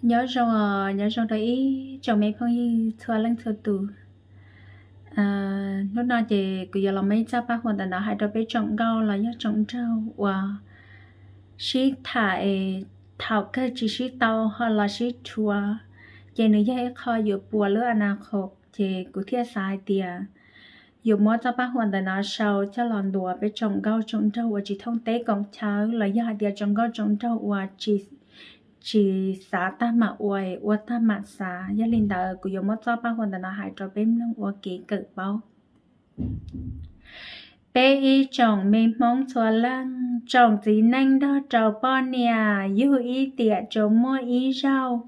Nyob zoo, nyob zoo rau ib tsoom me phooj ywg txhua leej txhua tus. Hnub no ces kuv yuav los muab ib txoj paj huam ntawm no hais rau peb tsoom nkauj los yog tsoom nraug uas sib tham es thaum kawg tsis sib tau ho los sib rhuav, ces nws yog ib qho yuav puas lub a na qhov, ces kuv thiaj xav hais tias yuav muab txoj paj huam ntawm no sau coj los ntuas peb tsoom nkauj tsoom nraug uas tsis thooj teb koom chaw los yog hais tias tsoom nkauj tsoom nraug uas tsis xav tag mam ua, ua tag mam xav. Yog li ntawd kuv yuav muab txoj paj huam ntawm no hais rau peb mloog ua kev kawm paub. Peb ib tsoom me Hmoob txhua leej, tsoom txiv neej nrog rau poj niam yug ib tiam tsuas muaj ib zaug.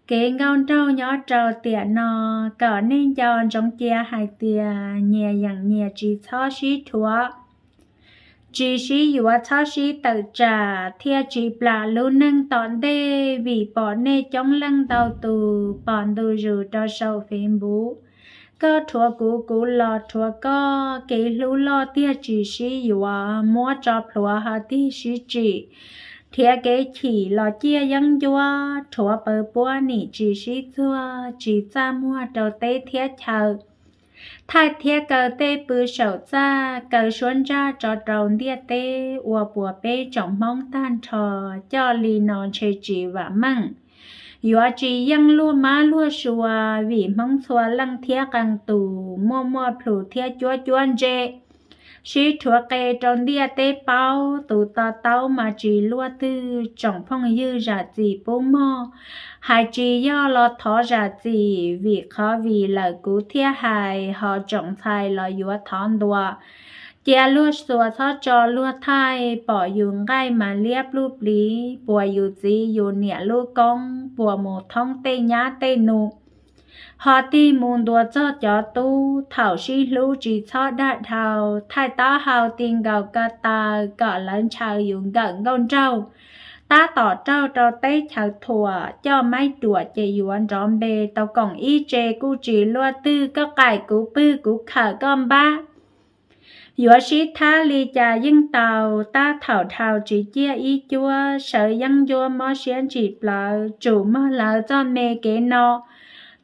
Kev nkauj nraug nyob rau tiam no, kom nej nco ntsoov cia hais tias nyias yeem nyias tsis txhob sib rhuav, tsis sib yuav txhob sib tawm tsam thiaj tsis plam lub neej tom ntej, vim pom nej coob leej ntau tus pom ntu zus rau saum Facebook. Koj rhuav kuv, kuv los rhuav koj, kev hlub loj tiag tsis sib yuav, muab tso plhuav ho tig sib tsim, nrhiav kev chim los ciaj yeeb ncuab, rhuav pawv puab nim tsis sib txuag, tsis txaj muag rau teb thiab chaw. Thaij thiab kaw tej pw saum txaj, kaw suab ntsaj tso rau ntiaj teb, ua puas peb tsoom Hmoob tag nrho, coj li no ntshe tsis vam meej. Yuav tsis yeej luag mab luag sua, vim Hmoob txhua leej thiab qee tus muaj muaj plhus thiab cuab cuab ntse, sib rhuav qe rau ntiaj teb paub, tus to taub mas tsis luaj twg, tsoom phooj ywg zam txim pub mog. Hais tsis yog los thov zam txim, vim qhov vim lawm kuv thiaj hais, ho tsoom ntxhais los yuav thov ntuas, cia luag xuas txhob tso luag thaij, pom yus nqaij mas liab pluj pliv, puas yus txiv yus niam lub koob, puas mus thoob tej nyab tej nus. Ho tig mus ntuas txog cov tub, thaum sib hlub tsis txhob dag dhau, thaij taub hau ti nkaus ko taw kom lawv ntshaw yus nkawm nkauj nraug. Tab tom raug rau teb chaws thuam, coj maib ruam ces yuav nrov npe, tau koom ib tse kuj tsis luaj twg, koj qaim kuv pwg kuv khawm koj npab. Yuav sib thab li cas yeej tau, tab thaum dhau tsis ciaj ib cuab, sawv yeeb ncuab mob siab ntsim plawv, tsum muag lawv txoj me kev no.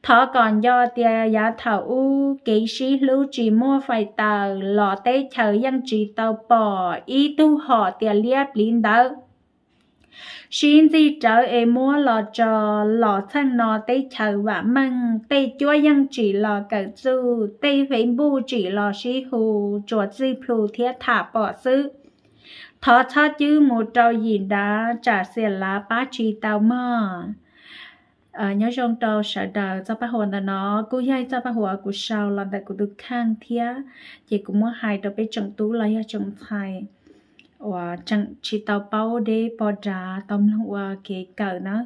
Thov kom nco tias yav thaum ub kev sib hlub tsis muaj fais taws los teb chaws yeej tsis tau pom ib tug hom tias liab pliv ntawd. Sib ntxig rawv es muab los tso, los txheej no teb chaws vam meej, tej cuab yeej tsim los kawm txuj, tej Facebook tsim los sib hu, tsuas txwj plhu thiab tham pom xwb. Thov txhob cwb mus rau yim nrad tsam xiam lav pab tsis tau mog. Nyob zoo rau sawv daws, txoj paj huam ntawm no kuj yog ib txoj paj huam kuv sau los ntawm kuv tus kheej thiab, ces kuv muab hais rau peb tsoom tub los yog tsoom ntxhais uas tseem tsis tau paub deb pov dav tau mloog ua kev kawm nawb.